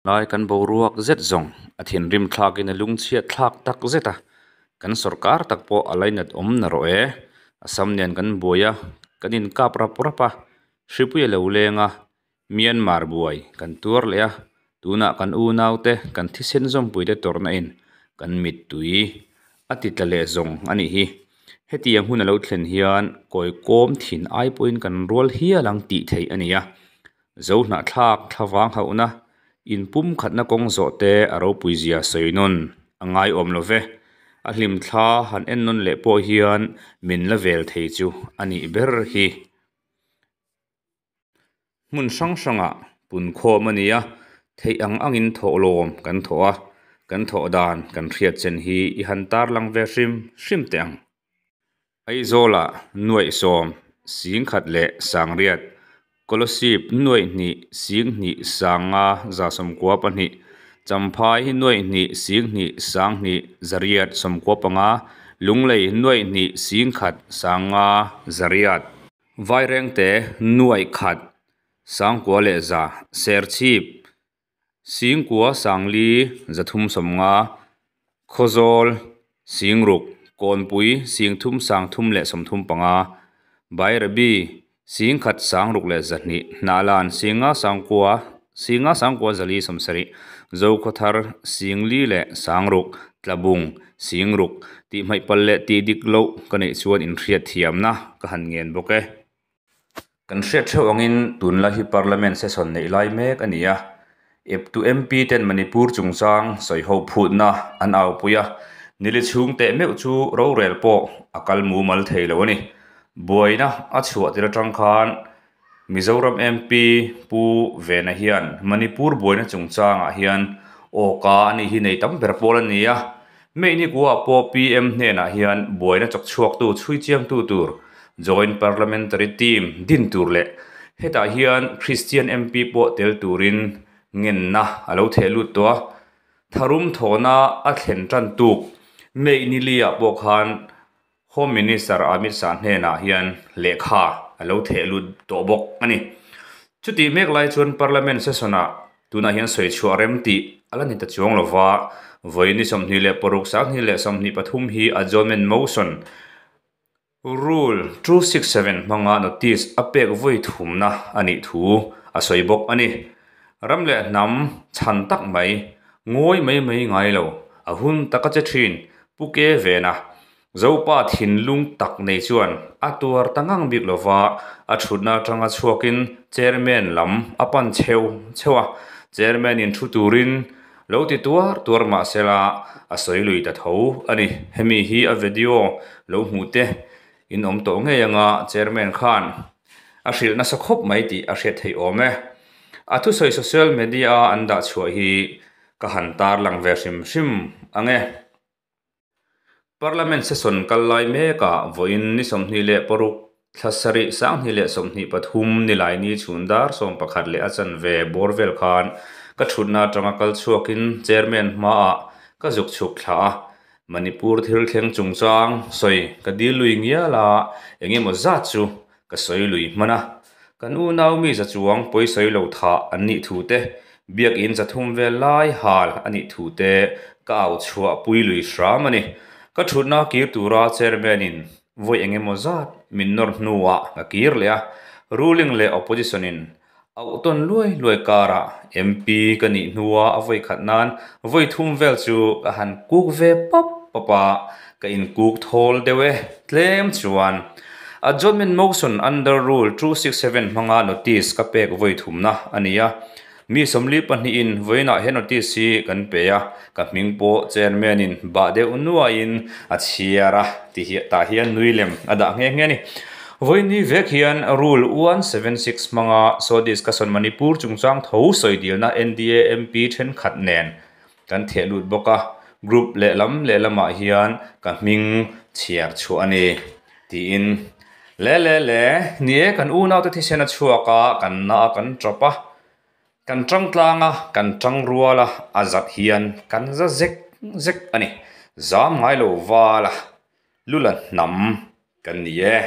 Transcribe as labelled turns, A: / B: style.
A: Lai kan boruak zet zawng a thinrim thlakin a lungchhiat thlak tak zet a, kan sawrkar tak pawh a lainat awm na rawh e. Assam nen kan buai a, kan inkap rap rap a, hripui a lo leng a, Myanmar buai kan tuar leh a, tunah kan unaute kan thisen zawmpuite tawrhna in kan mittui a ti tla leh zawng a nih hi. Hetiang hun a lo thlen hian kawi kawm thin ai pawhin kan rual hial ang tih theih a ni a. Zohnahthlak thlavang hauhna inpumkhatna kawng zawh te a ropui zia sawi nawn a ngaiawm lo ve. A hlimthla han en nawn leh pawh hian min la vel thei chu a nih ber hi. Hmun hrang hrangah punkhawm a ni a, theih ang angin thawhlawm kan thawh a, kan thawh dan kan hriat chen hi i han tarlang ve hrim hrim teh ang. Aizawlah nuaih sawm singkhat leh sangriat, Kolosip nuaih hnih singhnih sanga 192, Champhai nuaih hnih singhnih sanghnih zariat 95, Lunglei nuaih hnih singkhat sanga zariat. Vairengte nuaih khat sangkua leh za, Serchhip singkua sangli 350, Khawzawl singruk, Kawnpui singthum sangthum leh 35, Bairabi singkhat sangruk leh 200, Hnahlan singa sangkua singa sangkua 470, Zokhawthar singli leh sangruk, Tlabung singruk tih hmaih pal leh tih dik loh ka neih chuan inhriat thiamna ka han ngen bawk e. Kan hriat theuh angin tunlai hi Parliament session neih lai mek a ni a, eptu MP ten Manipur chungchang sawiho phutna an aupui a, nili chhung teh meuh chu rorel pawh a kal mumal thei lo a ni. Buaina a chhuah tir atang khan Mizoram MP Pu Vena hian Manipur buaina chungchangah hian awka a nih hi nei tam ber pawl a ni a. May ni kuaah pawh PM hnenah hian buaina chawk chhuaktu chhui chiangtu tur Joint Parliamentary Team din tur leh hetah hian Christian MP pawh tel turin ngenna a lo theh lut tawh a. Tharum thawhna a thlen tan tuk May ni liah pawh khan Home Minister Amit Shah hnenah hian lehkha a lo theh lut tawh bawk a ni. Chutih mek lai chuan Parliament session-ah tunah hian sawi chhuah rem tih a la ni ta chuang lo va, vawi ni 26 2023 hi Adjournment Motion Rule 267 hmanga notice a pek vawi thumna a nih thu a sawi bawk a ni. Ram leh hnam chhan tak mai, ngawi mai mai ngai lo, a hun taka che thin Pu Ke Vena Zopa thinlung tak nei chuan a tuar ta ngang bik lova, a thutna atanga chhuakin Chairman lam a pan cheu cheu a, Chairman in thu turin lo ti tuar tuar mah sela a sawi lui ta tho a ni. Hemi hi a video lo hmuh te in awm tawh ngei anga Chairman khan a hrilh nasa khawp mai tih a hriat theih awm e. A thusawi social media a an dah chhuah hi ka han tarlang ve hrim hrim ang e. Parliament session kal lai mekah vawiin ni 26 thla sarih 2023 nilaini chhun dar 11 leh a chanve bawr vel khan ka thutna atanga kal chhuakin chairman hmaah ka zuk chhuk thla a, Manipur thil thleng chungchang sawi ka dil lui ngial a, engemaw zat chu ka sawi lui hman a. Kan unau mi za chuang pawisawi lo thah an nih thu te, biakinn 300 vel lai hal a nih thu te ka au chhuah pui lui hram a ni. Ka thutna kir tura chairman in vawi eng emaw zat min nawr hnuah ka kir leh a, ruling leh opposition in auh tawn luai luai karah MP ka nih hnua a vawi khat nan vawi thum vel chu ka han kuk ve pap pap a, ka inkuk thawl deuh e tlem chuan. Adjournment motion under rule 267 hmanga notice ka pek vawi thumna a ni a, mi 42 in vawiinah he notice hi kan pe a, ka hming pawh chairman in bah deuh nuaiin a chhiar a ti hi tah hian nui lem a dah nghe nghe a ni. Vawiin ni vek hian rule 176 hmanga saw discussion Manipur chungchang tho sawi dilna NDA MP thenkhat nen kan theh lut bawk a, group lehlam lehlamah hian ka hming chhiar chhuah a ni tiin le le le ni e kan unaute thisen a chhuak a, kan na a kan tap a, kan tang tlang a, kan tang rual a, a zat hian kan za zek zek a ni. Zam ngai lo val a, lula hnam kan ni e.